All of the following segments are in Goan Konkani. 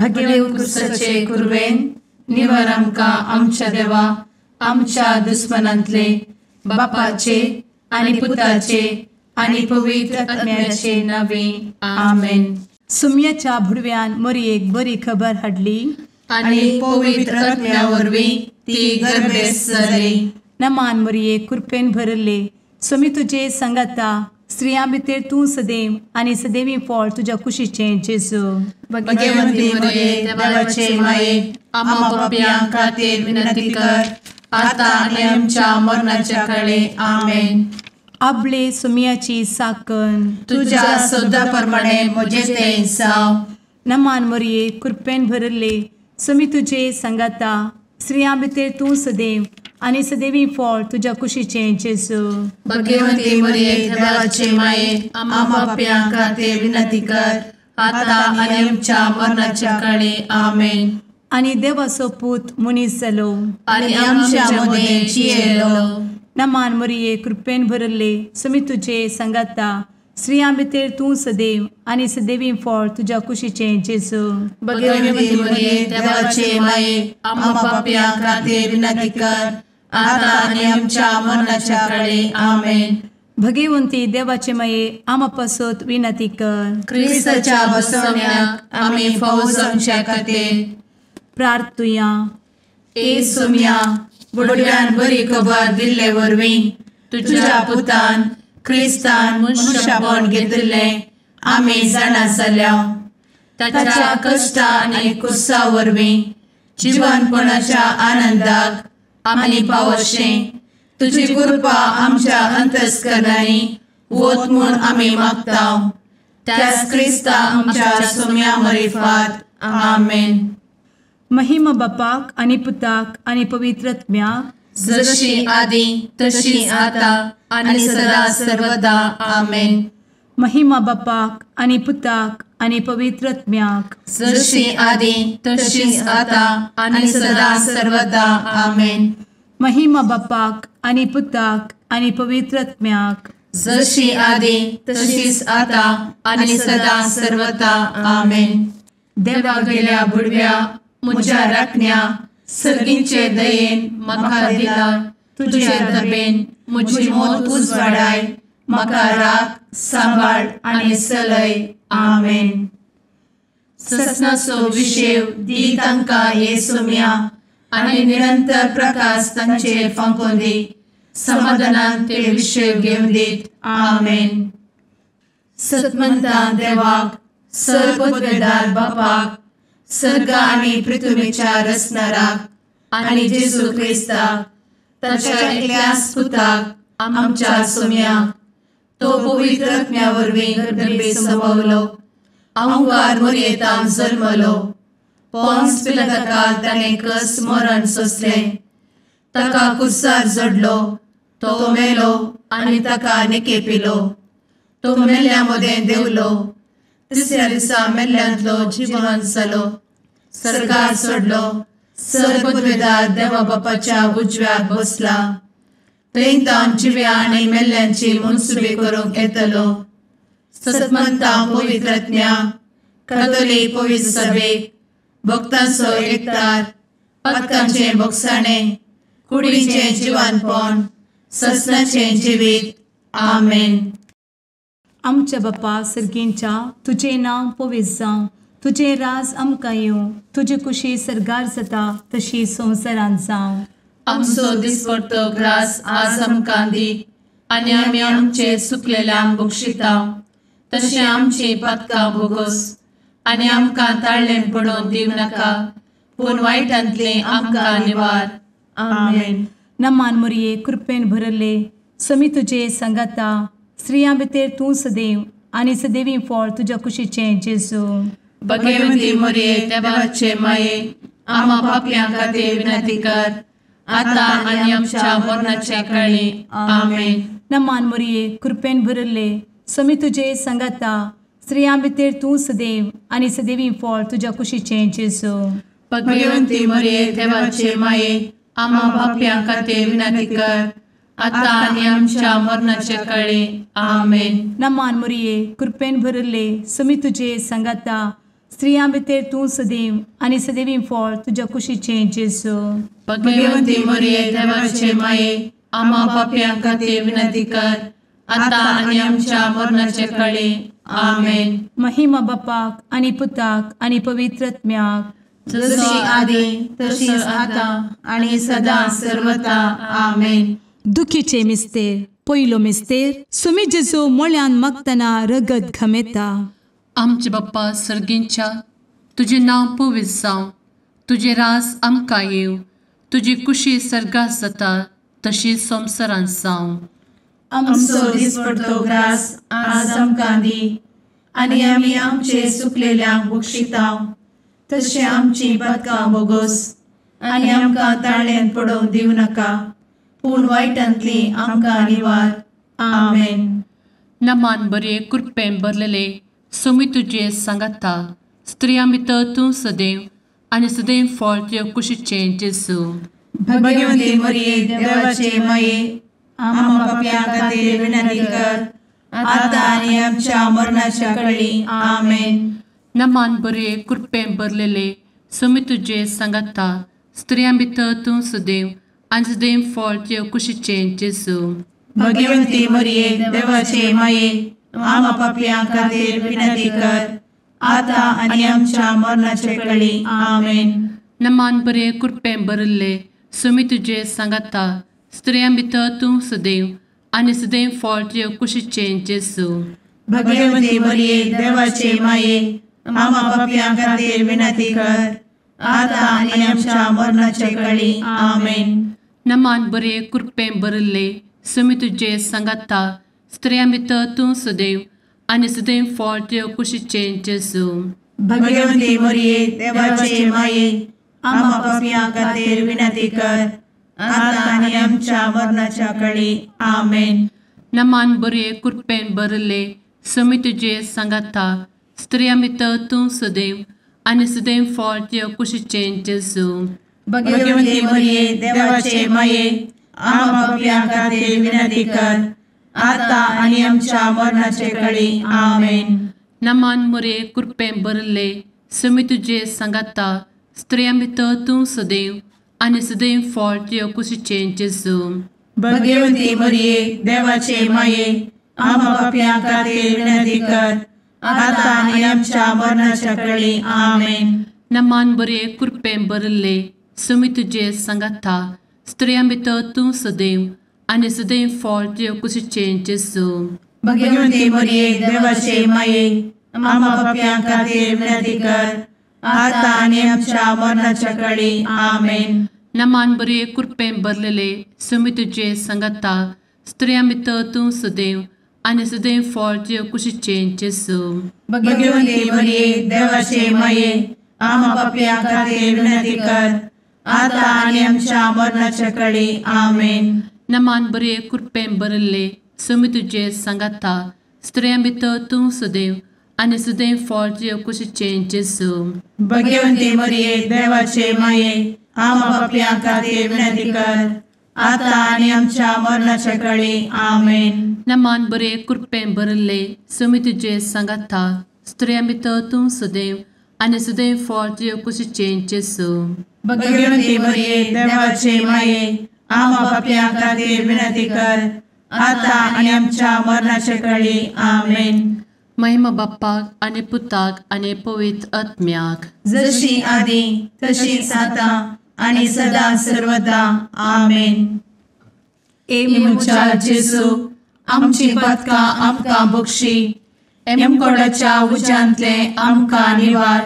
भगेव कुरवेन निवर आमकां आमच्या देवा आमच्या दुस्मनांतले बापाचे आनी पुताचे आनी पवित्र आत्म्याचे नावे आमेन. सुम्याच्या भुडव्यान मोरयेक बरी खबर हाडली आनी पवित्र आत्म्या वरवीं ती गर्भेस्त जाली. नमान मोरये, कृपेन भरले, स्वामी तुजे संगाता, स्त्रियां भितर तूं सदैव आनी सदैवी फळ तुज्या कुशीचें जेजू. भगवंती मोरये, देवाचे माये, आम्हा पापयां खातीर विनंती कर आता आनी आमच्या मरणाच्या काळे. आमेन. आपले सुम्याची साकन तुज्या सदा प्रमाणे म्हजें तें जावं. नमान मोरये, कृपेन भरले, स्वामी तुजे संगाता, स्त्रियां भितर तूं सदैव आनी सदैवी फळ तुज्या कुशीचें जेजू. भगवंती मोरये, देवाचे माये, आम्हा पापयां खातीर विनंती कर आता आनी आमच्या मरणाच्या काळे. आमेन. आनी देवाचो पूत मनीस जालो आनी आमच्या मदें जियेलो. नमान मोरये, कृपेन भरले, स्वामी तुजे संगाता, स्त्रियां भितर तूं सदैव आनी सदैवी फळ तुज्या कुशीचें जेजू. भगवंती मोरये, देवाचे माये, आम्हा पापयां खातीर विनंती कर आता आनी आमच्या मरणाच्या काळे. आमेन. भगवंती देवाचे माये, आम्हा पासत विनंती कर. क्रिस्ताच्या बसवण्याक आमी फावो जावच्या खातीर प्रार्थुया. ए सुम्या, बुडव्यान बरी खबर दिल्ले वरवीं तुज्या पुतान क्रिस्तान मनशापण घेतिल्लें आमी जाणा जाल्या. ताच्या कश्टा आनी कुसा वरवीं जिवनपणाच्या आनंदाक आमी पावशें तुजी कृपा आमच्या अंतस्करणांनी वत म्हूण आमी मागता. त्याच क्रिस्ता आमच्या सुम्या मरिफात. आमेन. महिमा बापाक आनी पुताक आनी पवित्र आत्म्याक, जशी आदी तशी आता आनी सदा सर्वदा. आमेन. महिमा बापाक आनी पुताक आनी पवित्र आत्म्याक, जशी आदी तशी आता आनी सदा सर्वदा. आमेन. महिमा बापाक आनी पुताक आनी पवित्र आत्म्याक, जशी आदी तशीच आता आनी सदा सर्वदा. आमेन. देवा गेल्या बुडव्या म्हज्या राखण्या सर्गींचे दयेन म्हाका दिला तुजे दबेन म्हजी मोत उजवाडाय, म्हाका राख सांबाळ आनी चलय. आमेन. ससनाचो विशेव दी तांकां हे सुम्या आनी निरंतर प्रकाश तांचेर फांकोवन दी, समाधानान ते विशेव घेवन दीत. आमेन. सतमंता देवाक, सर्वपदवेदार बापाक, सर्ग आनी पृथ्वीच्या रचणाराक आनी जेजू क्रिस्ताक ताच्या एकल्याच पुताक आमच्या सुम्याक, तो पवित्र आत्म्या वरवीं गर्भे संभवलो, अहंकार मोरयेतान जल्मलो, पोन्स पिलाताकाल ताणें कस मरण सोंसलें, ताका कुर्सार जडलो, तो मेलो आनी ताका निकेपिलो, तो मेल्ल्या मदें देंवलो, तिसऱ्या दिसा मेल्ल्यांतलो जिवन जालो, सर्गार सोडलो, सर्वपदवेदार देवा बापाच्या उजव्याक बसला, थंय तावन जिव्या आनी मेल्ल्यांची मनसुबी करूंक येतलो. सतमंता पवित्र आत्म्या, कातोलीक पवित्र सभेक, भक्तांचो एकतार, पातकांचें भोगसाणें, कुडीचें जिवानपण, ससनाचें जिवीत. आमेन. आमच्या बापा सर्गींच्या, तुजें नांव पवित्र जावं, तुजें राज आमकां येवं, तुजी कुशी सर्गार जाता तशी संवसारांत जावं. आमचो दिसपडतो ग्रास आज आमकां दी आनी आमी आमचे सुकलेल्यांक बक्षिता तशें आमची पातकां भोगोस आनी आमकां ताळ्ळें पडोवन दिवं नाका, पूण वायटांतलें आमकां निवार. आमेन. नमान मोरये, कृपेन भरले, स्वामी तुजे संगाता, स्त्रियां भितर तूं सदैव आनी सदैवी फळ तुज्या कुशीचें जेजू. भगवंती मोरये, देवाचे माये, आम्हा पापयां खातीर विनंती कर आता आनी आमच्या मरणाच्या काळी. आमेन. नमान मोरये, कृपेन भरले, स्वामी तुजे संगाता, स्त्रियां भितर तूं सदैव आनी सदैवी फळ तुज्या कुशीचें जेजू. भगवंती मोरये, देवाचे माये, आम्हा पापयां खातीर विनंती कर आता आनी आमच्या मरणाच्या काळी. आमेन. नमान मोरये, कृपेन भरले, स्वामी तुजे संगाता, स्त्रियां भितर तूं सदैव आनी सदैवी फळ तुज्या कुशीचें जेजू. भगवंती मरिये देवाचे माये, आम्हा पापयां खातीर विनंती कर, आतां आनी आमच्या मरणाचे काळी. आमेन. महिमा बापाक आनी पुताक आनी पवित्र आत्म्याक, जशी आदी तशीच आतां आनी सदां सर्वता. आमेन. दुखीचे मिस्तेर. पयलो मिस्तेर, सुमी जेजू मोळ्यान मागतना रगत घमेता. आमचे बाप्पा सर्गींच्या, तुजें नांव पवित्र जावं, तुजें रास आमकां येवं, तुजी कुशी सर्गात जाता तशी संवसारांत जावं. आमचो दिसपडतो ग्रास आज आमकां दी, आनी आमी आमचे सुकलेल्यांक बक्षितांव, तशें आमची पातकां बोगोस, आनी आमकां ताळ्यांत पडोवंक दिवं नाका, पूण वायटांतली आमकां निवार. आमेन. नमान बरे कृपेन भरलेले सोमी तुजे सांगाता, स्त्रियां भितर तूं सदैव आनी सदैव फळ तुज्या कुशीचें जेजू. भगवंती मरिये देवाचे माये, आम्हा पापयां खातीर विनंती कर, आतां आनी आमच्या मरणाच्या काळी. आमेन. नमान बरे कृपेन भरलेले सोमी तुजे सांगाता, स्त्रियां भितर तूं सदैव आनी सदैव फळ तुज्या कुशीचें जेजू. भगवंती मरिये देवाचे माये, आम्हा पापयां खातीर विनंती कर, आतां आनी आमच्या मरणाचे काळी. आमेन. नमान बरे कृपेन भरिल्ले सोमी तुजे सांगाता, स्त्रियां भितर तूं सदैव आनी सदैव फळ तुज्या कुशीचें जेजू. भगवंती मरिये देवाचे माये, आम्हा पापयां खातीर विनंती कर, आतां आनी आमच्या मरणाचे काळी. आमेन. नमान बरे कृपेन भरिल्ले सोमी तुजे सांगाता, स्त्रियां भितर तूं सदैव आनी सदैव फळ तुज्या कुशीचें जेजू. भगवंती मरिये देवाचे माये, आम्हा पापयां खातीर विनंती कर, आतां आनी आमच्या मरणाच्या काळी. आमेन. नमान बरे कृपेन भरिल्ले सोमी तुजे सांगाता, स्त्रियां भितर तूं सदैव आनी सदैव फळ तुज्या कुशीचें जेजू. भगवंती मरिये देवाचे माये, आम्हा पापयां खातीर विनंती कर, आतां आनी आमच्या मरणाचे काळी. आमेन. नमान मरिये कृपेन भरिल्ले सोमी तुजे सांगाता, स्त्रियां भितर तूं सदैव आनी सदैव फळ तुज्या कुशीचें जेजू. भगवंती मरिये देवाचे माये, आम्हा पापयां खातीर विनंती कर, आतां आनी आमच्या मरणाच्या काळी. आमेन. नमान बरे कृपेन भरिल्ले सोमी तुजे सांगाता, स्त्रियां भितर तूं सदैव आनी सदैव फळ तुज्या कुशीचें जेजू. भगवंती मरिये देवाचे माये, आम्हा पापयां खातीर विनंती कर, आतां आनी आमच्या मरणाच्या काळी. आमेन. नमान बरे कृपेन भरलेले सोमी तुजे सांगाता, स्त्रियां भितर तूं सदैव आनी सदैव फळ तुज्या कुशीचें जेजू. भगवंती मरिये देवाचे माये, आम्हा पापयां खातीर विनंती कर, आतां आनी आमच्या मरणाच्या काळी. आमेन. नमान बरे कृपेन भरिल्ले सोमी तुजे सांगाता, स्त्रियां भितर तूं सदैव आनी सदैव फळ तुज्या कुशीचें जेजू. भगवंती मरिये देवाचे माये, आम्हा पापयां खातीर विनंती कर, आतां आनी आमच्या मरणाच्या काळी. आमेन. नमान बरे कृपेन भरिल्ले सोमी तुजे सांगाता, स्त्रियां भितर तूं सदैव आनी सदैव फळ तुज्या कुशीचें जेजू. भगवंती मरिये देवाचे माये, आम्हा पापयां खातीर विनंती कर, आतां आनी आमच्या मरणाच्या काळी. आमेन. महिमा बाप्पाक आनी पुताक आनी पवित्र आत्म्याक, जशी आदी तशीच आतां आनी सदां सर्वदा. आमेन. ए म्हज्या जेजू, आमची पातकां आमकां बक्षी, एमकोडाच्या उज्यांतले आमकां निवार,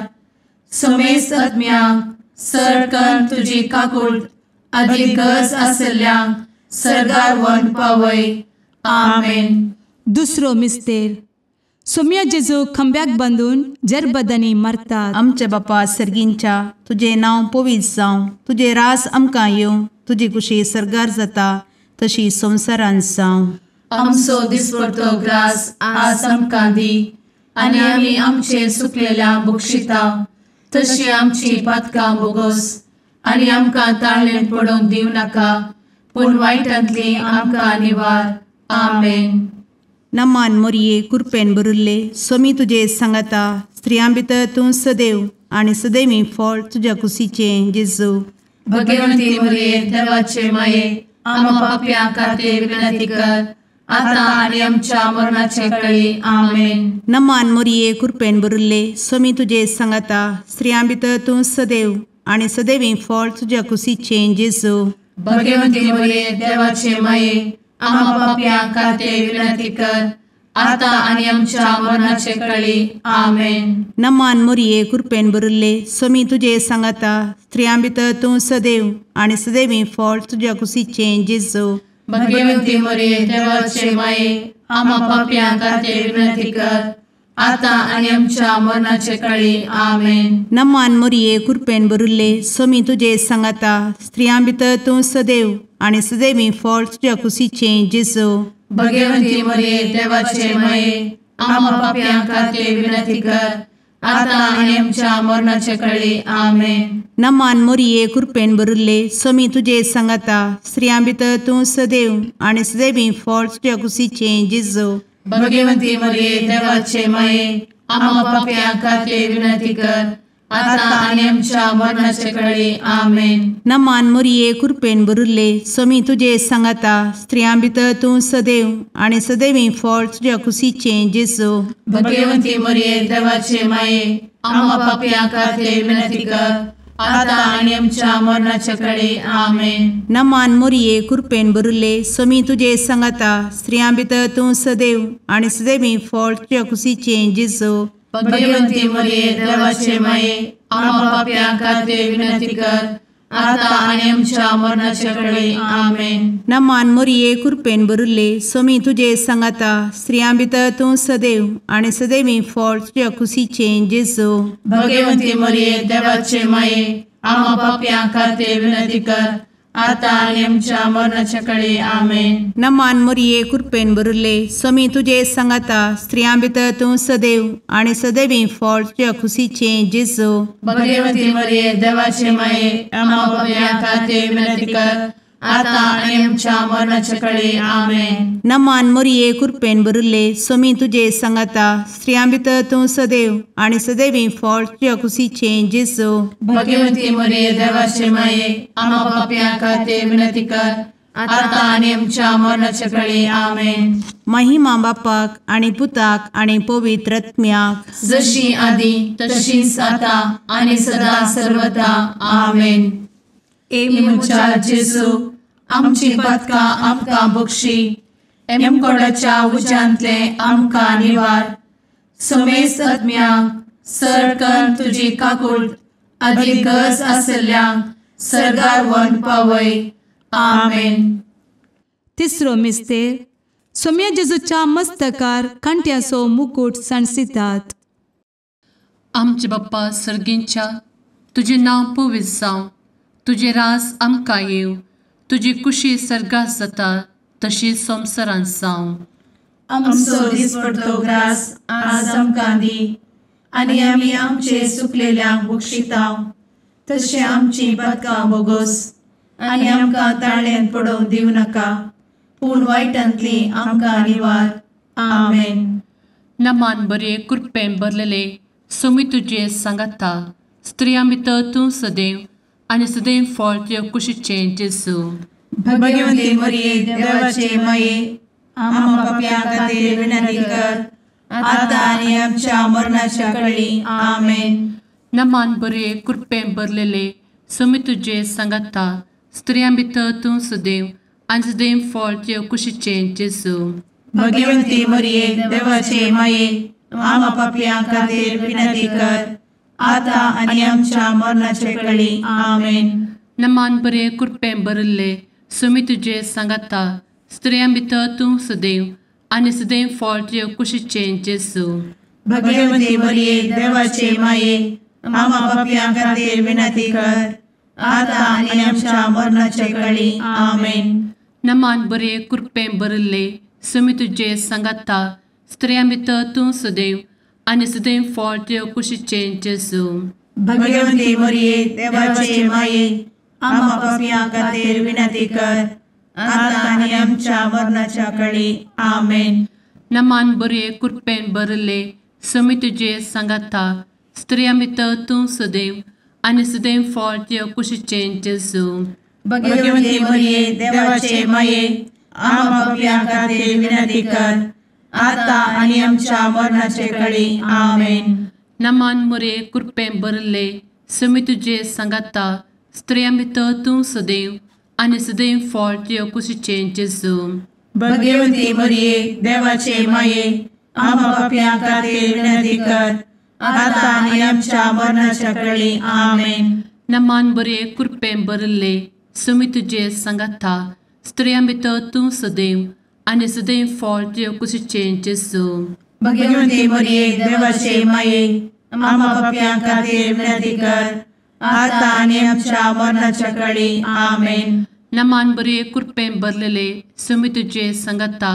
समेस्त आत्म्यांक सरकन तुजी काकूट आदी गरज आसल्ल्यांक सर्गार व्हरून पावय. आमेन. दुसरो मिस्तेर, सोम्या जेजू खंब्याक बांदून जरबदांनी मारतात. आमच्या बापा सर्गींच्या, तुजें नांव पवित्र जावं, तुजें रास आमकां येवं, तुजी कुशी सर्गार जाता तशी संवसारांत जावं. आमचो दिसपडतो ग्रास आज आमकां दी, आनी आमी आमचे सुकलेल्या बक्षिता, तशी आमची पातकां बोगोस, आनी आमकां ताळ्ळें पडोवंक दिवं नाका, पूण वायटांतली आमकां निवार. आमेन. नमान मोरये कुरपेन भरिल्ले सोमी तुजे सांगाता स्त्रियां भितर तूं सदैव आनी सदैवी फळ तुज्या कुशीचें जेजू। भगवंती मोरये देवाचे माये आम्हा पाप्यां खातीर विनंती कर आता आनी आमच्या मरणाचे वेळी। आमेन। नमान मोरये कुरपेन भरिल्ले सोमी तुजे सांगाता स्त्रियां भितर तूं सदैव आनी सदैवी फळ तुज्या कुशीचें जेजू। भगवंती मोरये देवाचे माये आम्हा पाप्यां खातीर विनंती कर आता आनी आमच्या मरणाचे वेळी। आमेन। नमान मोरये कुरपेन भरिल्ले सोमी तुजे सांगाता स्त्रियां भितर तूं सदैव आनी सदैवी फळ तुज्या कुशीचें जेजू। भगवंती मोरये देवाचे माये आम्हा पाप्यां खातीर विनंती कर आता आनी आमच्या मरणाचे वेळी। आमेन। नमान मोरये कुरपेन भरिल्ले सोमी तुजे सांगाता स्त्रियां भितर तूं सदैव आनी सदैवी फळ तुज्या कुशीचें जेजू। भगवंती मोरये देवाचे माये आम्हा पाप्यां खातीर विनंती कर आता आनी आमच्या मरणाचे वेळी। आमेन। नमान मोरये कुरपेन भरिल्ले सोमी तुजे सांगाता स्त्रियां भितर तूं सदैव आनी सदैवी फळ तुज्या कुशीचें जेजू। भगवंती मोरये देवाचे माये आम्हा पाप्यां खातीर विनंती कर आता आनी आमच्या मरणाचे वेळी। आमेन। नमान मोरये कुरपेन भरिल्ले सोमी तुजे सांगाता स्त्रियां भितर तूं सदैव आनी सदैवी फळ तुज्या कुशीचें जेजू। भगवंती मोरये देवाचे माये आम्हा पाप्यां खातीर विनंती कर आता आनी आमच्या मरणाचे वेळी। आमेन। नमान मोरये कुरपेन भरिल्ले सोमी तुजे सांगाता स्त्रियां भितर तूं सदैव आनी सदैवी फळ तुज्या कुशीचें जेजू। भगवंती मोरये देवाचे माये आम्हा पाप्यां खातीर विनंती कर आता आनी आमच्या मरणाचे वेळी। आमेन। नमान मोरये कुरपेन भरिल्ले सोमी तुजे सांगाता स्त्रियां भितर तूं सदैव आनी सदैवी फळ तुज्या कुशीचें जेजू। भगवंती मोरये देवाचे माये आम्हा पाप्यां खातीर विनंती कर आता आनी आमच्या मरणाचे वेळी। आमेन। नमान मोरये कुरपेन भरिल्ले सोमी तुजे सांगाता स्त्रियां भितर तूं सदैव आनी सदैवी फळ तुज्या कुशीचें जेजू। भगवंती मोरये देवाचे माये आम्हा पाप्यां खातीर विनंती कर आता आनी आमच्या मरणाचे वेळी। आमेन। नमान मोरये कुरपेन भरिल्ले सोमी तुजे सांगाता स्त्रियां भितर तूं सदैव आनी सदैवी फळ तुज्या कुशीचें जेजू। भगवंती मोरये देवाचे माये आम्हा पाप्यां खातीर विनंती कर आता आनी आमच्या मरणाचे वेळी। आमेन। महिमा बापाक आनी पुताक आनी पवित्र आत्म्याक, जशी आदी तशीच आता आनी सदा सर्वदा। आमेन। ए म्हज्या जेजू आमची पातकां आमकां बक्षी, एमकोडाच्या उज्यांतले आमकां निवार, समेस्त आत्म्यांक सरकन तुजी काकूट आदी गरज आसल्ल्यांक सर्गार व्हरून पावय। आमेन। तिसरो मिस्तेर सोम्या जेजूच्या मस्तकार कांट्याचो मुकूट सांडसितात। आमचे बाप्पा सर्गींच्या तुजें नांव पवित्र जावं, तुजें रास आमकां येवं, तुजी कुशी सर्गात जाता तशी संवसारांत जावं। आमचो दिसपडतो ग्रास आज आमकां दी आनी आमी आमचे चुकलेल्यांक बक्षितांव तशें आमची पातकां बोगोस आनी आमकां ताळ्यांत पडोवंक दिवं नाका, पूण वायटांतली आमकां निवार। आमेन। नमान बरे कृपेन भरलेले सोमी तुजे सांगाता स्त्रियां भितर तूं सदैव आनी सदैव फळ तुज्या कुशीचें जेजू। भगवंती मोरये देवाचे माये आम्हा पाप्यां खातीर विनंती कर आता आनी आमच्या मरणाच्या वेळी। आमेन। नमान बरे कृपेन भरलेले सोमी तुजे सांगाता स्त्रियां भितर तूं सदैव आनी सदैव फळ तुज्या कुशीचें जेजू। भगवंती मोरये देवाचे माये आम्हा पाप्यां खातीर विनंती कर आता आनी आमच्या मरणाचे वेळी। आमेन। नमान बरे कृपेन भरिल्ले सोमी तुजे सांगाता स्त्रियां भितर तूं सदैव आनी सदैव फळ तुज्या कुशीचें जेजू। भगवंती मोरये देवाचे माये आम्हा पाप्यां खातीर विनंती कर आता आनी आमच्या मरणाचे वेळी। आमेन। नमान बरे कृपेन भरिल्ले सोमी तुजे सांगाता स्त्रियां भितर तूं सदैव आनी सदैव फळ तुज्या कुशीचें जेजू। भगवंती मोरये देवाचे माये आम्हा पाप्यां खातीर विनंती कर आता आनी आमच्या मरणाच्या वेळी। आमेन। नमान बरे कृपेन भरले समी तुजे सांगाता स्त्रियां भितर तूं सदैव आनी सदैव फळ तुज्या कुशीचें जेजू. भगवती मरिये देवाचे माये आम्हा पाप्यां खातीर विनंती कर आता आनी आमच्या मरणाचे कळी. आमेन. नमान मरिये कृपेन भरले समी तुजे सांगाता स्त्रियां भितर तूं सदैव आनी सदैव फळ तुज्या कुशीचें जेजू. भगवती मरिये देवाचे माये आम्हा पाप्यां खातीर विनंती कर आता आनी आमच्या मरणाच्या कळी. आमेन. नमान बरे कृपेन भरले समी तुजे सांगाता स्त्रियां भितर तूं सदैव आनी सदैव फळ तुज्या कुशीचें जेजू. भगवती मरिये देवाचे माये आम्हा पाप्यां खातीर विनंती कर आता आनी आमच्या मरणाच्या कळी. आमेन. नमान बरे कृपेन भरलेले समी तुजे सांगाता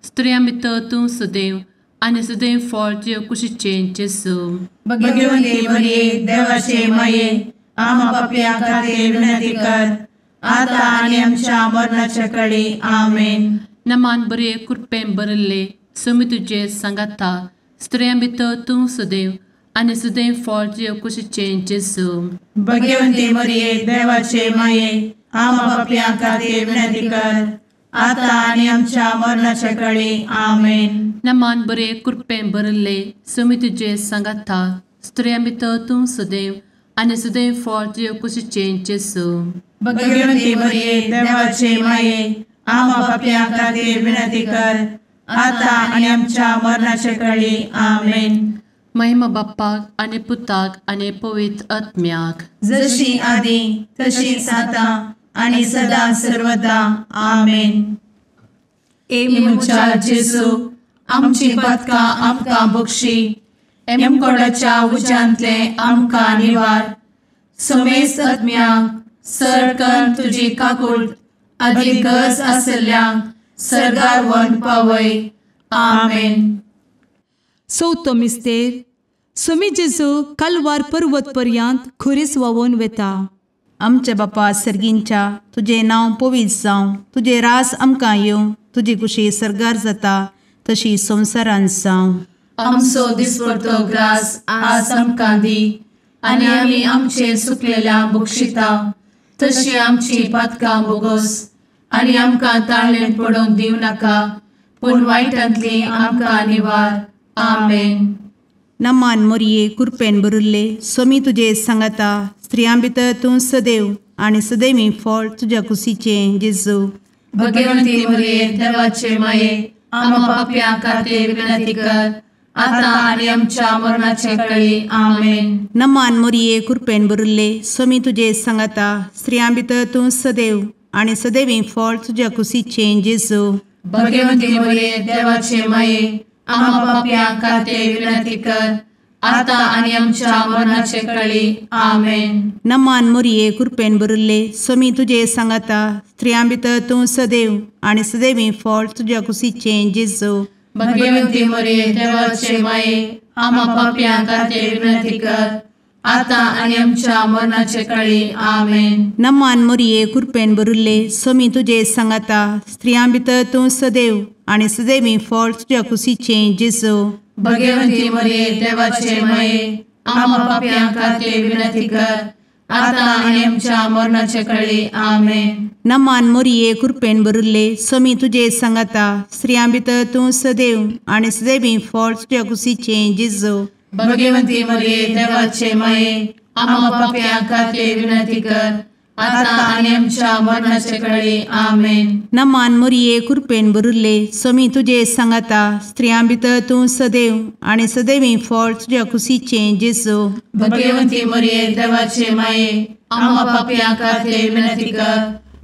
स्त्रियां भितर तूं सदैव आनी सदैव फळ तुज्या कुशीचें जेजू. भगवती मरिये देवाचे माये आम्हा पाप्यां खातीर विनंती कर आता आनी आमच्या मरणाच्या कळी. आमेन. नमान बरे कृपेन भरले समी तुजे सांगाता स्त्रियां भितर तूं सदैव आनी सदैव फळ तुज्या कुशीचें जेजू. भगवती मरिये देवाचे माये आम्हा पाप्यां खातीर विनंती कर आता आनी आमच्या मरणाच्या कळी. आमेन. नमान बरे कृपेन भरले समी तुजे सांगाता स्त्रियां भितर तूं सदैव आनी सदैव फळ तुज्या कुशीचें जेजू. भगवती मरिये देवाचे माये आम्हा पाप्यां खातीर विनंती कर आता आनी आमच्या मरणाच्या कळी. आमेन. महिमा बाप्पाक आनी पुताक आनी पवित्र आत्म्याक, जशी आदी तशीच आता आनी सदा सर्वदा. आमेन. ए म्हज्या जेजू आमची पातकां आमकां बक्षी, एमकोडाच्या उज्यांतले आमकां निवार, समेस्त आत्म्यांक सरकन तुजी काकूट आदी गरज आसल्ल्यांक सर्गार व्हरून पावय. आमेन. चवथो मिस्तेर सुमी जेजू कालवार पर्वत पर्यंत खुरीस व्हांवून वेता. आमच्या बापा सर्गींच्या तुजें नांव पवित्र जावं, तुजें राज आमकां येवं, तुजी कुशी सर्गार जाता तशी संवसारांत जावं. आमचो दिसपडतो ग्रास आज आमकां दी आनी आमी आमचे सुकलेल्या बक्षिता तशी आमची पातकां बोगोस आनी आमकां ताळेन पडोवंक दिवं नाका पूण वायटांतली आमकां निवार. आमेन. नमान मोरये कृपेन भरिल्ले स्वामी तुजे सांगाता स्त्रियां भितर तूं सदैव आनी सदैवी फळ तुज्या कुशीचें जेजू. भगवंती मोरये देवाचे माये आम्हा पाप्यां खातीर विनंती कर आता आनी आमच्या मरणाचे कळी. आमेन. नमान मोरये कृपेन भरिल्ले स्वामी तुजे सांगाता स्त्रियां भितर तूं सदैव आनी सदैवी फळ तुज्या कुशीचें जेजू. भगवंती मोरये देवाचे माये आम्हा पाप्यां खातीर विनंती कर आता आनी आमच्या मरणाचे कळी. आमेन. नमान मोरये कृपेन भरिल्ले स्वामी तुजे सांगाता स्त्रियां भितर तूं सदैव आनी सदैवी फळ तुज्या कुशीचें जेजू. भगवंती मोरये देवाचे माये आम्हा पाप्यां खातीर विनंती कर आता आनी आमच्या मरणाचे कळी. आमेन. नमान मोरये कृपेन भरिल्ले स्वामी तुजे सांगाता स्त्रियां भितर तूं सदैव आनी सदैवी फळ तुज्या कुशीचें जेजू. भगवंती मोरये देवाचे माये आम्हा पाप्यां खातीर विनंती कर आता आनी आमच्या मरणाचे कळी. आमेन. नमान मोरये कृपेन भरिल्ले स्वामी तुजे सांगाता स्त्रियां भितर तूं सदैव आनी सदैवी फळ तुज्या कुशीचें जेजू. भगवंती मोरये देवाचे माये आम्हा पाप्यां खातीर विनंती कर आता आनी आमच्या मरणाचे कळी. आमेन. नमान मोरये कृपेन भरिल्ले स्वामी तुजे सांगाता स्त्रियां भितर तूं सदैव आनी सदैवी फळ तुज्या कुशीचें जेजू. भगवंती मोरये देवाचे माये आम्हा पाप्यां खातीर विनंती कर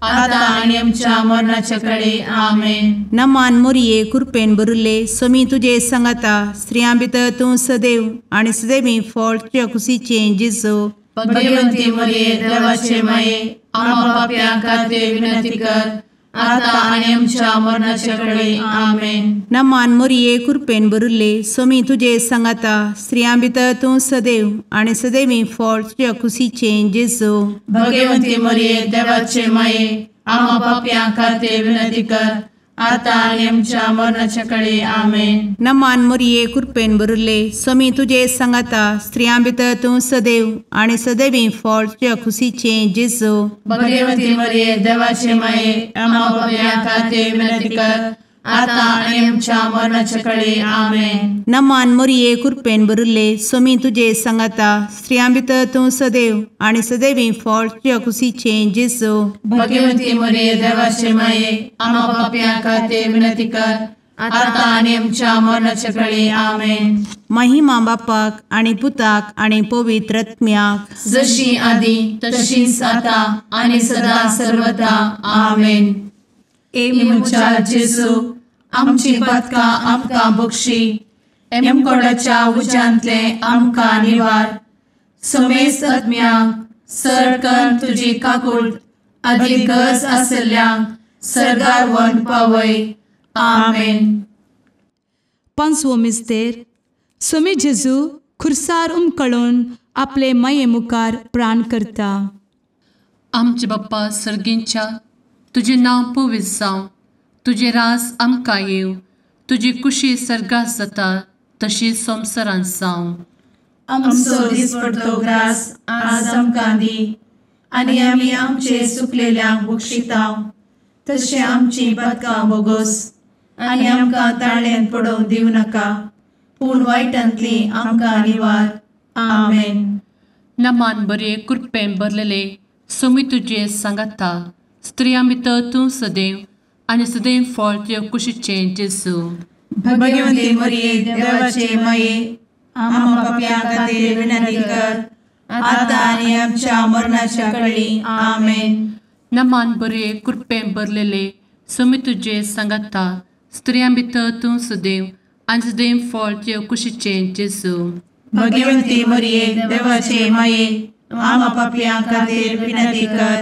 आता आनी आमच्या मरणाचे कळी. आमेन. नमान मोरये कृपेन भरिल्ले स्वामी तुजे सांगाता स्त्रियां भितर तूं सदैव आनी सदैवी फळ तुज्या कुशीचें जेजू. भगवंती मोरये देवाचे माये आम्हा पाप्यां खातीर विनंती कर आता आनी आमच्या मरणाचे कळी. आमेन. नमान मोरये कृपेन भरिल्ले स्वामी तुजे सांगाता स्त्रियां भितर तूं सदैव आनी सदैवी फळ तुज्या कुशीचें जेजू. भगवंती मोरये देवाचे माये आम्हा पाप्यां खातीर विनंती कर आतां आनी आमच्या मरणाच्या कळे. आमेन. नमान मोरये कृपेन भरिल्ले, स्वामी तुजे सांगाता, स्त्रियां भितर तूं सदैव आनी सदैवी फळ तुज्या खुशीचें जेजू. भगवती मरिये देवाचे माये, आम्हा पाप्यां खातीर विनंती कर, आतां आनी आमच्या मरणाच्या कळे. आमेन. नमान मोरये कृपेन भरिल्ले, स्वामी तुजे सांगाता, स्त्रियां भितर तूं सदैव आनी सदैवी फळ तुज्या खुशीचें जेजू. भगवती मरिये देवाचे माये, आम्हा पाप्यां खातीर विनंती कर, आतां आनी आमच्या मरणाच्या कळे. आमेन. महिमा बापाक आनी पुताक आनी पवित्र आत्म्याक, जशी आदी तशीच आतां आनी सदा सर्वदा. आमेन. ए म्हज्या जेजू, आमची पातकां आमकां बक्षी, एमकोडाच्या उज्यांतले आमकां निवार, समेस्त आत्म्यांक सरकन तुजी काकूट आदी गरज आशिल्ल्यांक सर्गार व्हरून पावय. आमेन. पांचवो मिस्तेर. स्वामी जेजू खुर्सार उमकळून आपले माये मुखार प्राण करता. आमचे बाप्पा सर्गींच्या, तुजें नांव पवित्र जावं, तुजें राज आमकां येवं, तुजी कुशी सर्गात जाता तशी संवसारांत जावं. आमचो दिसपडतो ग्रास आज आमकां दी, आनी आमी आमचे सुकलेल्यांक बक्षिता तशें आमची पातकां बोगोस, आनी आमकां ताळ्यांत पडोवंक दिवं नाका, पूण वायटांतली आमकां निवार. आमेन. नमान बरे कृपेन भरलेले, स्वामी तुजे सांगाता, स्त्रियां भितर तूं सदैव आनी सदैव फळ तुज्या कुशीचें जेजू. भगवती मरिये देवाचे माये, आम्हा पाप्यां खातीर विनंती कर, आतां आनी आमच्या मरणाच्या कळी. आमेन. नमान बरे कृपेन भरलेले, स्वामी तुजे सांगाता, स्त्रियां भितर तूं सदैव आनी सदैव फळ तुज्या कुशीचें जेजू. भगवती मरिये देवाचे माये, आम्हा पाप्यां खातीर विनंती कर,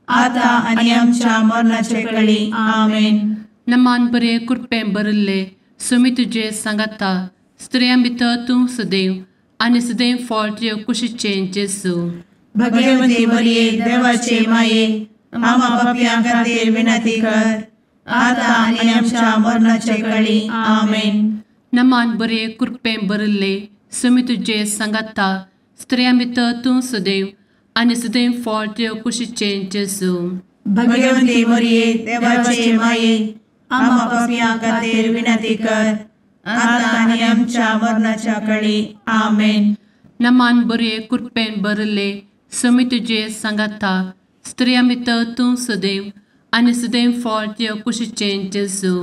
आतां आनी आमच्या मरणाच्या कळी. आमेन. नमान बरे कृपेन भरिल्ले, स्वामी तुजे सांगाता, स्त्रियां भितर तूं सदैव आनी सदैव फळ तुज्या कुशीचें जेजू. भगवती मरिये देवाचे माये, आम्हा पाप्यां खातीर विनंती कर, आतां आनी आमच्या मरणाच्या कळी. आमेन. नमान बरे कृपेन भरिल्ले, स्वामी तुजे सांगाता, स्त्रियां भितर तूं सदैव आनी सदैव फळ तुज्या कुशीचें जेजू. भगवती मरिये देवाचे माये, आम्हा पाप्यां खातीर विनंती कर, आतां आनी आमच्या मरणाच्या कळी. आमेन. नमान बरे कृपेन भरिल्ले, स्वामी तुजे सांगाता, स्त्रियां भितर तूं सदैव आनी सदैव फळ तुज्या कुशीचें जेजू.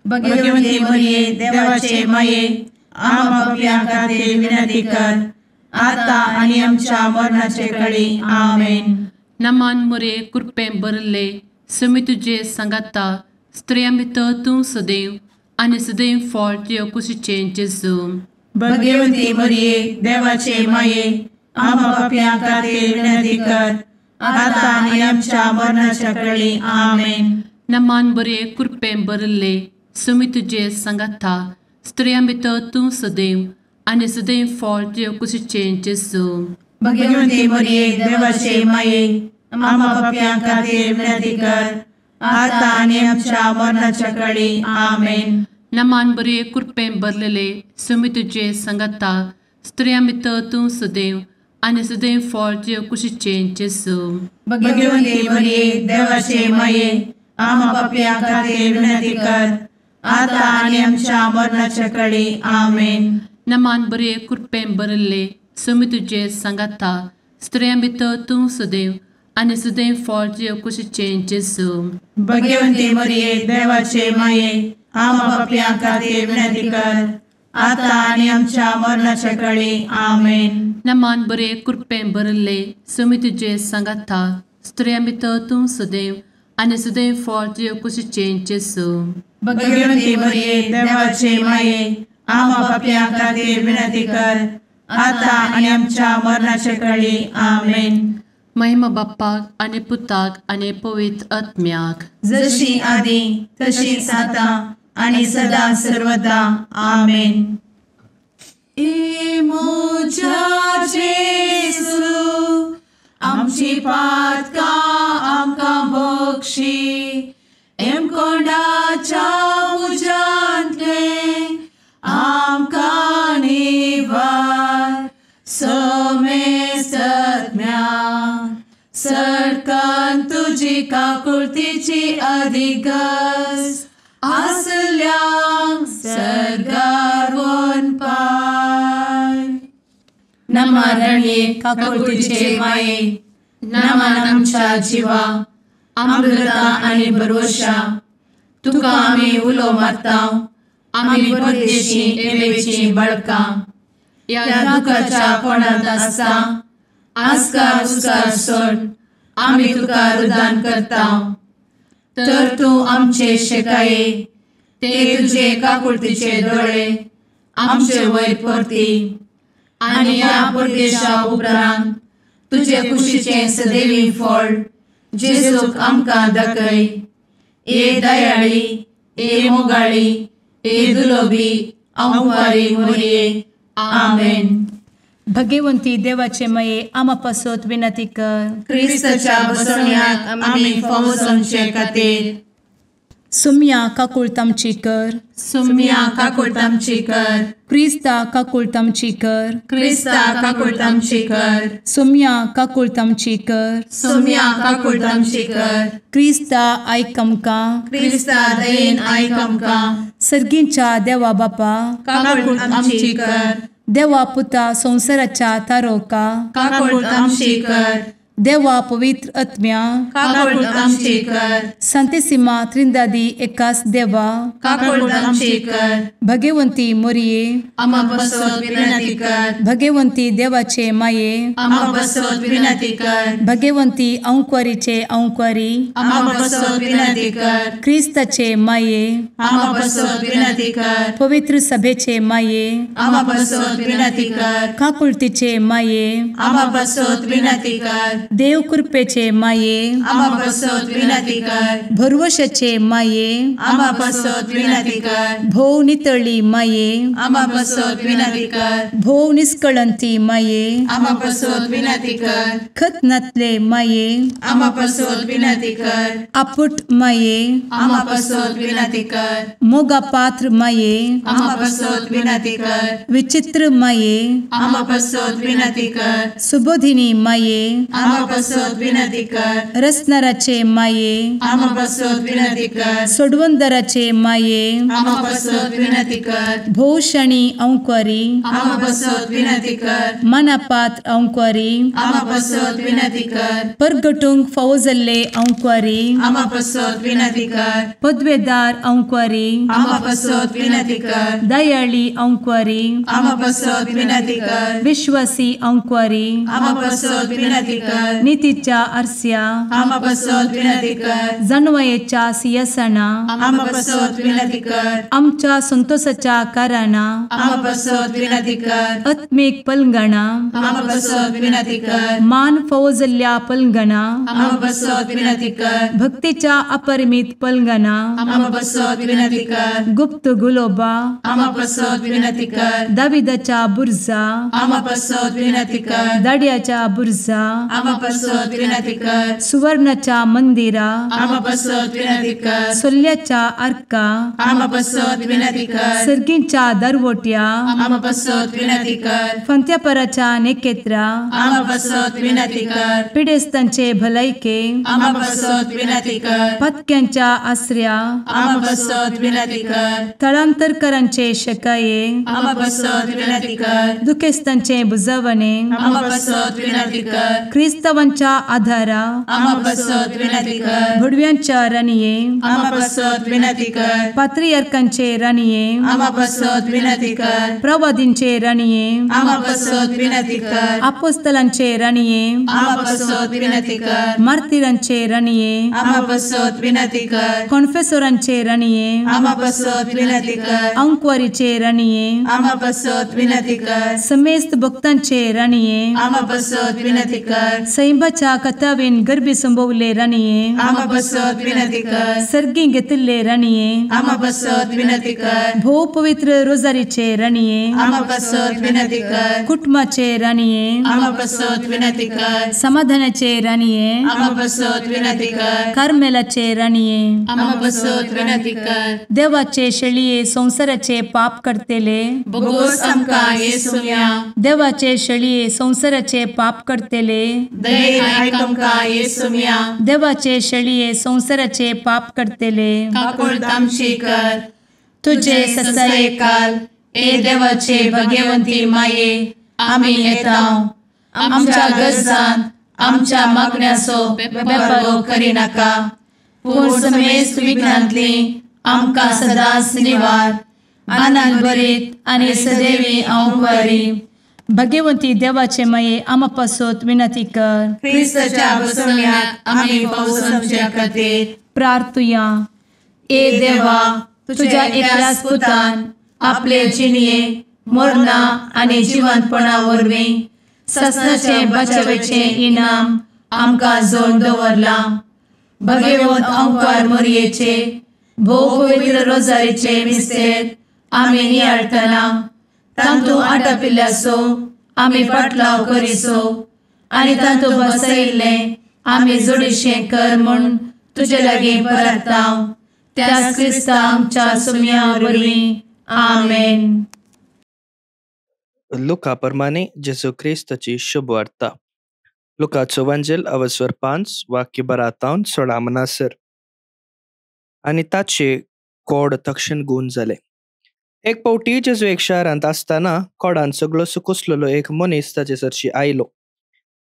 भगवती मरिये देवाचे माये, आम्हा पाप्यां खातीर विनंती कर, आतां आनी आमच्या मरणाचे कळी. आमेन. नमान मरिये कृपेन भरिल्ले, स्वामी तुजे सांगाता, स्त्रियां भितर तूं सदैव आनी सदैव फळ तुज्या कुशीचें जेजू. भगवती मरिये देवाचे माये, आम्हा पाप्यां खातीर विनंती कर, आतां आनी आमच्या मरणाच्या कळी. आमेन. नमान बरे कृपेन भरिल्ले, स्वामी तुजे सांगाता, स्त्रियां भितर तूं सदैव आनी सदैव फळ तुज्या कुशीचें जेजू. भगवती मरिये देवाचे माये, आम्हा पाप्यां खातीर विनंती कर, आतां आनी आमच्या मरणाच्या कळी. आमेन. नमान बरे कृपेन भरलेले, स्वामी तुजे सांगाता, स्त्रियां भितर तूं सदैव आनी सदैव फळ तुज्या कुशीचें जेजू. भगवती मरिये देवाचे माये, आम्हा पाप्यां खातीर विनंती कर, आतां आनी आमच्या मरणाच्या कळी. आमेन. नमान बरे कृपेन भरिल्ले, स्वामी तुजे सांगाता, स्त्रियां भितर तूं सदैव आनी सदैव फळ तुज्या कुशीचें जेजू. भगवती मरिये देवाचे माये, आम्हा पाप्यां खातीर विनंती कर, आतां आनी आमच्या मरणाच्या कळी. आमेन. नमान बरे कृपेन भरिल्ले, स्वामी तुजे सांगाता, स्त्रियां भितर तूं सदैव आनी सदैव फळ तुज्या कुशीचें जेजू. भगवती मरिये देवाचे माये, आम्हा पाप्यां खातीर विनंती कर, आतां आनी आमच्या मरणाच्या कळी. आमेन. महिमा बाप्पाक आनी पुताक आनी पवित्र आत्म्याक, जशी आदी तशीच आतां आनी सदा सर्वदा. आमेन. ए म्हज्या जेजू, आमची पातकां आमकां बक्षी, एमकोंडाच्या तुजी काकुळतीची अधिगस आसल्यांक सर्गार वनपाय. नमा रणये काकुळतीचे माये, नमन आमच्या जिवा, अमृता आनी भरवशा, तुका आमी उलो मारता, आमी परदेशी एवेची बळकां, ह्या दुखाच्या कोणांत आसता आस्कार उस्कार सोड आमी तुका रुदान करता. तर तूं आमचे शेकाये, ते तुजे काकुळतीचे दोळे आमचे वयर परती आनी ह्या परदेशा उपरांत तुजे कुशीचें सदैवी फळ जेजूक आमकां दाखय. ए दयाळी, ए मोगाळी, ए दुलोबी अंवारी मोरये. आमेन. भगवंती देवाचे मये आमा पासत विनंती कर. क्रिस्ताच्या बसवण्याक आमी फावो जावचे खातीर. सुम्या काकुळतामची कर. सुम्या काकुळतामची कर. क्रिस्ता काकुळतामची कर. क्रिस्ता काकुळतामची कर. सुम्या काकुळतामची कर. सुम्या काकुळतामची कर. क्रिस्ता आयक आमकां. क्रिस्ता दयेन आयक आमकां. सर्गींच्या देवा बापा काकुळतामची कर. देवा पुता संवसाराच्या तारोका काकुळतामची कर. देवा पवित्र आत्म्या काकुळतामची कर. संतेसिमा त्रिंदादी एकास देवा काकुळतामची कर. भगवंती मोरये आमा पासत विनंती कर. भगवंती देवाचे माये आमा पासत विनंती कर. भगवंती अंकुरीचे अंकुरी आमा पासत विनंती कर. क्रिस्ताचे माये आमा पासत विनंती कर. पवित्र सभेचे माये आमा पासत विनंती कर. काकुळतीचे माये आमा पासत विनंती कर. देव कृपेचे माये आमा पासत विनंती कर. भरवशाचे माये आमा पासत विनंती कर. भोव नितळी माये आमा पासत विनंती कर. भोव निष्कळंती माये आमा पासत विनंती कर. खत नातले माये आमा पासत विनंती कर. आपुट माये आमा पासत विनंती कर. मोगा पात्र माये आमा पासत विनंती कर. विचित्र माये आमा पासत विनंती कर. सुबोधिनी माये आमा पासत विनंती कर. रसनाराचे माये आमा पासत विनंती कर. सोडवंदराचे माये आमा पासत विनंती कर. भोवशणी अंकुरी आमा पासत विनंती कर. मनापात्र अंकुरी आमा पासत विनंती कर. परगटूंक फावो जाल्ले अंकुरी आमा पासत विनंती कर. पदवेदार अंकुरी आमा पासत विनंती कर. दयाळी अंकुरी आमा पासत विनंती कर. विश्वासी अंकुरी आमा पासत विनंती कर. नितीच्या आरस्या आमा पासत विनंती कर. जानवयेच्या सिंहासना आमा पासत विनंती कर. आमच्या संतोषाच्या कारणा आमा पासत विनंती कर. आत्मीक पलंगणा आमा पासत विनंती कर. मान फावो जाल्ल्या पलंगणा आमा पासत विनंती कर. भक्तीच्या अपरिमित पलंगणा आमा पासत विनंती कर. गुप्त गुलोबा आमा पासत विनंती कर. दाविदाच्या बुर्जा आमा पासत विनंती कर. दाड्याच्या बुर्जा आमा पासत विनंती कर. सुवर्णाच्या मंदिरा आमा पासत विनंती कर. सोल्ल्याच्या आर्का आमा पासत विनंती कर. सर्गींच्या दरवट्या आमा पासत विनंती कर. फंत्यापराच्या नेकेत्रा आमा पासत विनंती कर. पिडेस्तांचे भलायके आमा पासत विनंती कर. पत्क्यांच्या आसऱ्या आमा पासत विनंती कर. थळांतरकरांचे शकाये आमा पासत विनंती कर. दुखेस्तांचे बुजवणे आमा पासत विनंती कर. क्रिस्तावांच्या आधारा आमा पासत विनंती कर. भुडव्यांच्या राणये आमा पासत विनंती कर. पात्रियार्कांचे राणये आमा पासत विनंती कर. प्रवादींचे राणये आमा पासत विनंती कर. आपोस्तलांचे राणये आमा पासत विनंती कर. मार्तिरांचे राणये आमा पासत विनंती कर. कॉन्फेसोरांचे राणये आमा पासत विनंती कर. अंकुवारीचे राणये आमा पासत विनंती कर. समेस्त भक्तांचे राणये आमा पासत विनंती कर. सैंबाच्या कथावेन गर्भी संभवले राणये आमा पासत विनंती कर. सर्गी घेतिल्ले राणये आमा पासत विनंती कर. भोव पवित्र रोजारीचे राणये आमा पासत विनंती कर. कुटुंबाचे राणये आमा पासत विनंती कर. समाधानाचे राणये आमा पासत विनंती कर. कार्मेलाचे राणये आमा पासत विनंती कर. देवाचे शेळये संवसाराचे पाप करतेले बोगोस आमकां येसुम्या देवाचे शेळये संवसाराचे पाप करतेले दयेन आयक आमकां येसुम्या. देवाचे शेळये संवसाराचे पाप करतले काकुळट आमची कर. तुजे ससायेकाल ए देवाचे भगवंती माये आमी येता आमच्या गरजान आमच्या मागण्याचो बेपर्वो करिनाका पूण समेस्त विघ्नांतली आमकां सदांच निवार. आनंद भरीत आनी सदैवी अंवकारी. भगवंती देवाचे माये आमा पासत विनंती कर. क्रिस्ताच्या बसवण्याक आमी पावसाच्या खातीर प्रार्थुया. ए देवा तुझ्या एकल्याच पुतान आपले जिणये मरणा आनी जिवंतपणा वरवीं ससनाचे बचावेचे इनाम आमकां जोड दवरलां. भगवंत अंकार मोरयेचे भोव पवित्र रोजारीचे मिस्तेर आमी नियाळटना तांतू आटापिल्ल्याचो आमी पाटलाव करिसो आनी तांतू बसयिल्लें आमी जोडीशें कर म्हूण तुजे लागीं परता त्याच क्रिस्ता आमच्या सुम्या वरवीं. आमेन. लुका प्रमाणे जेजू क्रिस्ताची शुभवार्ता. लुकाचो वांजेल अवसर 5 वाक्य 12 16 मनासर. आनी ताचे कोड तक्षण गुण जाले. एक पावटी जेजू एक शारांत आसतना कोडान सगळो सुकुसलेलो एक मनीस ताचे सरशी आयलो.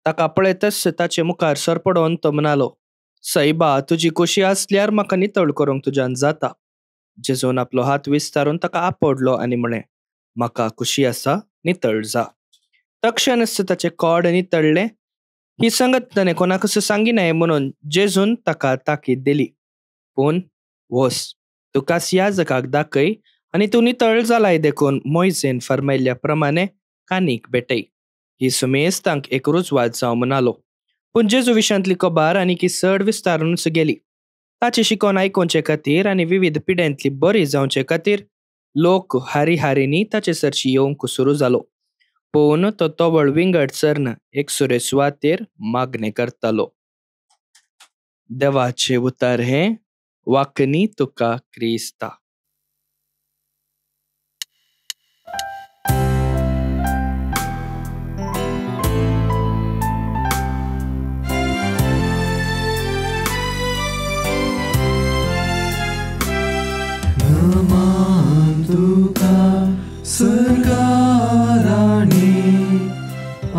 ताका पळयतच ताचे मुखार सर पडोवन तो म्हणालो, सैबा तुजी खोशी आसल्यार म्हाका नितळ करूंक तुज्यान जाता. जेजून आपलो हात विस्तारून ताका आपडलो आनी म्हळें, म्हाका खुशी आसा, नितळ जा. तक्षणच ताचें कोड नितळ्ळें. ही संगत ताणें कोणाकच सांगिनाय म्हणून जेजून ताका ताकीद दिली, पूण वोस तुका याजकाक दाखय आनी तूं नितळ जालाय देखून मोयजेन फरमायल्ल्या प्रमाणे कानीक भेटय. ही सुमेस्तांक एक रुजवात जावं म्हणालो. पूण जेजू विशांतली कबार आनी की चड विस्तारूनच गेली. ताची शिकोवन आयकोवचे खातीर आनी विविध पिड्यांतली बरी जावचे खातीर लोक हारी हारींनी ताचे सरशी येवंक सुरू जालो. पूण तो तवळ विंगड सरन एक सुरे सुवातेर मागणें करतालो. देवाचे उतर हें वाकनी तुका क्रिस्ता. नमन तुका सरकाराणी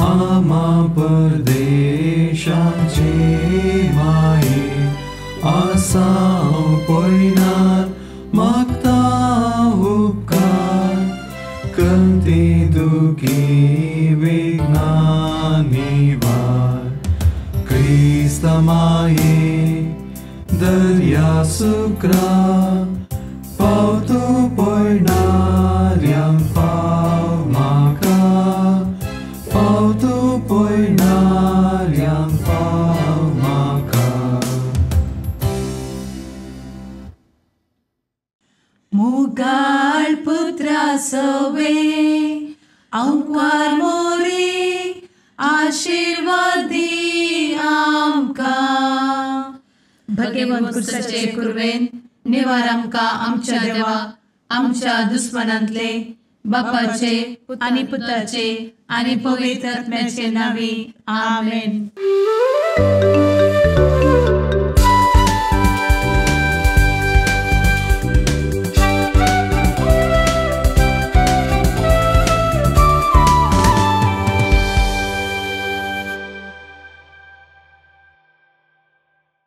आमा परदेशाचे माये आसाव पयनार मागता उपकार कंती दुखी विघ्ना निवार. क्रिस्ता माये दर्या सुक्रा पावतो पयणाऱ्यांक पाव म्हाका पावतो पयणाऱ्यांक पाव म्हाका. मुगाळ पुत्रा सवे अंकार मोरी आशीर्वादी आमकां. भगवंत कुर्साचे कुर्वेन निवार आमकां आमच्या देवा आमच्या दुस्मनांतले बापाचे आनी पुताचे आनी पवित्र आत्म्याचे नांवी. आमेन.